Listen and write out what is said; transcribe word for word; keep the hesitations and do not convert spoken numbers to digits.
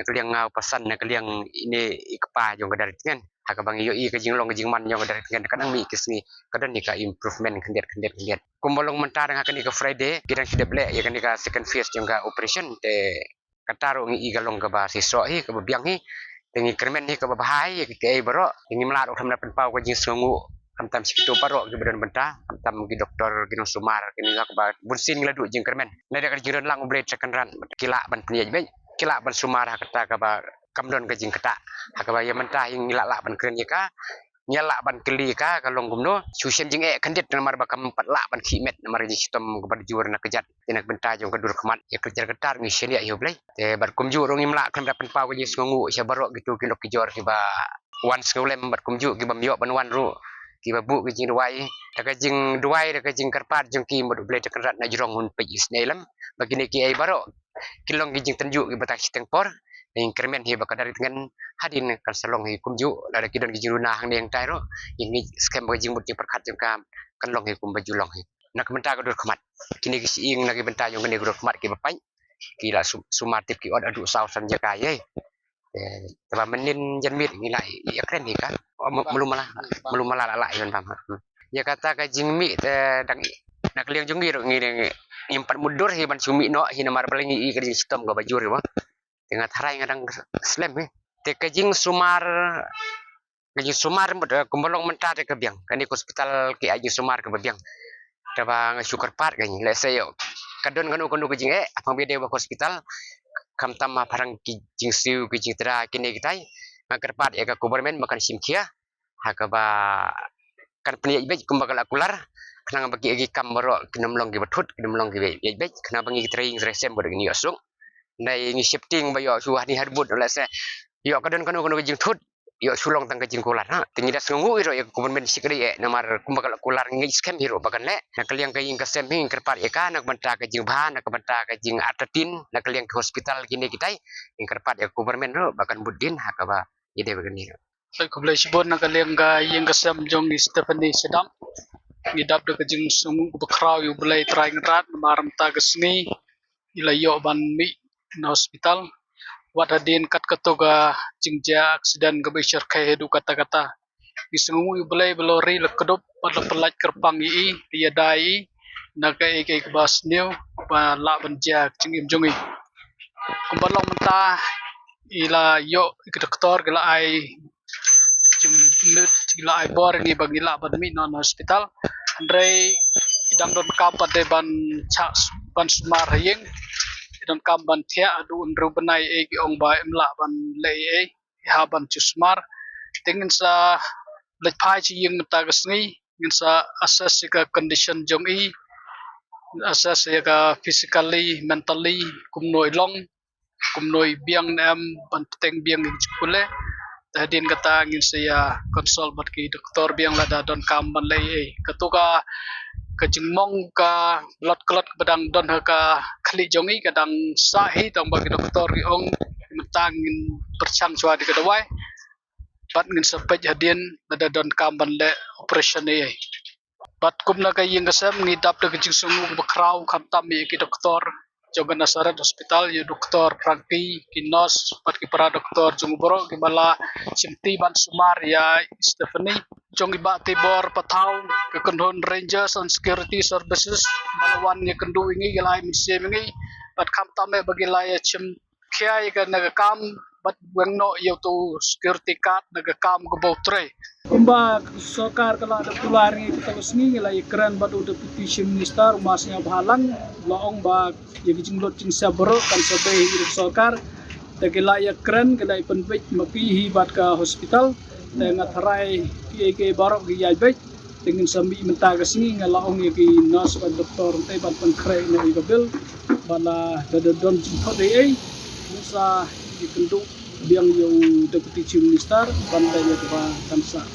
na ka liang nga u pasan na ka liang ine i kpa jong ka Dairy Tngen. Ha kaba ngi ïohi ka jinglong ka jingman jong ka Dairy Tngen ka nang mih ki sngi ka don ïa ka improvement khyndiat khyndiat khyndiat. Kumba long mynta ha kane ka Friday ki dang shu dep leh ïa kane ka second phase jong ka operation, te kata ruh ngi i ka long kaba shisha hi, kaba biang hi. Te ngi kyrmen hi kaba bha hi ïa kiei baroh. Te ngim lah ruh khlem da pynpaw ka jingsngewnguh, khamtam shi kito baroh kiba don bynta, khamtam ki doktor, ki nongsumar, ki nongïalam, kaba bun sien ngi la duh jingkyrmen. Lada ka jingdon lang U Blei Trai Kynrad, ki lah ban pynïaid beit, ki lah ban sumar ha kata kaba kam don ka jingktah. Ha kaba ïa mynta hi ngi lah lah ban kren ïa ka, ngi lah ban kylli ïa ka, ka long kumno. Shu shem jingeh khyndiat namar ba kam pat lah ban khih met namar ka jingshitom kaba jur na kjat. Te na ka bynta jong ka dur khmat ïa ka jingkyrkhu ngi shaniah ïa U Blei. Te bad kumjuh ruh ngim lah khlem da pynpaw ka jingsngewnguh sha baroh kito ki lok ki jor kiba wan sngewlem, bad kumjuh ki bym ïoh ban wan ruh, kiba buh ka jingduwai. Da ka jingduwai, da ka jingkyrpad jong ki, mut U Blei Trai Kynrad na jrong un peit isynei lem ba kine kiei baroh ki long ki jingtynjuh kiba tang shiteng por. Ngi kyrmen hi ba ka Dairy Tngen hadien kan sa long hi kumjuh, lada ki don ki jingduna hangne hangtai ruh, ngi ngeit skhem ba ka jingmut jingpyrkhat jong ka kan long hi kumba ju long hi. Na ka bynta ka dur khmat, kine ki shyieng na ki bynta jong kine ki dur khmat kiba pait, ki la su-, sumar tip ki ot haduh saw san jaka ïa. Eh, te ba mynnin janmiet ngi la ïa kren hi ka. Oh, ma-, malu mala, malu mala la la ïa ban bam ha. Hmm. Ïa kata ka jingmih te dang i-, na ka liang jong ngi ruh ngi dang ngim pat mutdur hi ban shu mih noh hi namar ba la ngi i ka jingshitom kaba jur hi ba. Te nga tharai nga dang slem hi. Te ka jingsumar, ka jingsumar mut, eh, kumba long mynta te ka biang. Kane ka hospital ki ai jingsumar kaba biang. Te ba nga shu kyrpad ka ngi, lehse ïoh ka don kano kano ka jingeh, apang bia dei ba ka hospital, khamtam ha pharang ki jingsiew, ki jingtda, kine kitai. Nga kyrpad ïa ka government ba kan shim khia ha kaba kan pynïaid beit kumba ka la kular, khnang ba ki, ki kam baroh kin ym long kiba thut, kin ym long kiba ïaid beit, khnang ba ngi ki trai ïing trai sem baroh kin ïoh suk. Dei ngi sheptieng ba ïoh shu hani harbut, lehse ïoh ka don kano kano ka jingthut, ïoh shu long tang ka jingkular ha. Te ngi da sngewnguh hi ruh ïa ka government shi kdei eh, namar kumba ka la kular ngi ngeit skhem hi ruh ba kan leh. Na ka liang ka ïing ka sem hi ngi kyrpad ïa ka, na ka bynta ka jingbha, na ka bynta ka jingartatien, na ka liang ka hospital kine kitai, ngi kyrpad ïa ka government ruh ba kan bud dien ha kaba ïadei bad kane ruh. Khublei shibun. Na ka liang ka ïing ka sem jong i Stephanie Shadap, ngi dap da ka jingsngewnguh kaba khraw ïa U Blei Trai Kynrad namar mynta ka sngi i la ïoh ban mih na hospital. Wat hadien kat kato ka jingjia accident kaba i shyrkhei haduh katta katta, ngi sngewnguh ïa U Blei ba la ri la kdup bad la pyllait kyrpang ïa i, ïada ïa i na kaei kaei kaba sniew ba lah ban jia ka jingim jong i. Kumba long mynta, i la ïoh, i ki doktor ki la ai jingmut, ki la ai bor ïa ngi ba ngi lah ban mih noh na hospital. Hynrei i dang donkam pat de ban shah, ban sumar ha ïing. I donkam ban thiah haduh hynriew bnai, eh, ki ong ba im lah ban leh ei ei, i hap ban shu sumar. Te ngin sa leit phai sha ïing mynta ka sngi, ngin sa assess ïa ka condition jong i, assess ïa ka physically, mentally, kumno i long, kumno i biang ne em, ban bteng biang ïa ki jingpule. Te hadien kata ngin sa ïa consult bad ki doktor biang lada donkam ban leh ei ei. Kato ka, ka jingmong ka lot ka lot kaba dang don ha ka khlieh jong i ka dang sah hi, tang ba ki doktor ki ong mynta ngin pyrshang shuwa da ka dawai. Bad ngin sa peit hadien lada donkam ban leh operation ei ei. Bad kum na ka ïing ka sem ngi dap da ka jingsngewnguh kaba khraw khamtam ïa ki doktor jong ka Nazareth Hospital, ïa u Doktor Frankie, ki nurse bad ki para doktor jong u baroh kiba la shimti ban sumar ïa i Stephanie. Jong i Bah Tibor Pathaw, ka kynhun Rangers and Security Services ba la wan ïakynduh ïa ngi, ki la ai mynsiem ïa ngi. Bad khamtam eh ba ki la ïa shim khia ïa ka na ka kam bad weng noh ïa uto u security guard na ka kam kaba u trei. Kumba ka sorkar ka la da kular ïa ngi kato ka sngi, ngi la ïakren bad u Deputy Chief Minister, u Ma Sniawbhalang, la ong ba ïa ki jinglut jingsep baroh kan sa bei hi da ka sorkar. Te ki la ïakren, ki la ïapynbeit ma phi hi bad ka hospital. Te nga tharai kiei kiei baroh ki ïaid beit. Te ngin sa mih mynta ka sngi, nga la ong ïa ki nurse bad doktor te ban pynkhreh noh ïa ka bill. Bad lada don jingthut ei ei, ngin sa ïakynduh biang ïa u Deputy Chief Minister ban leh ïa kaba kan sah.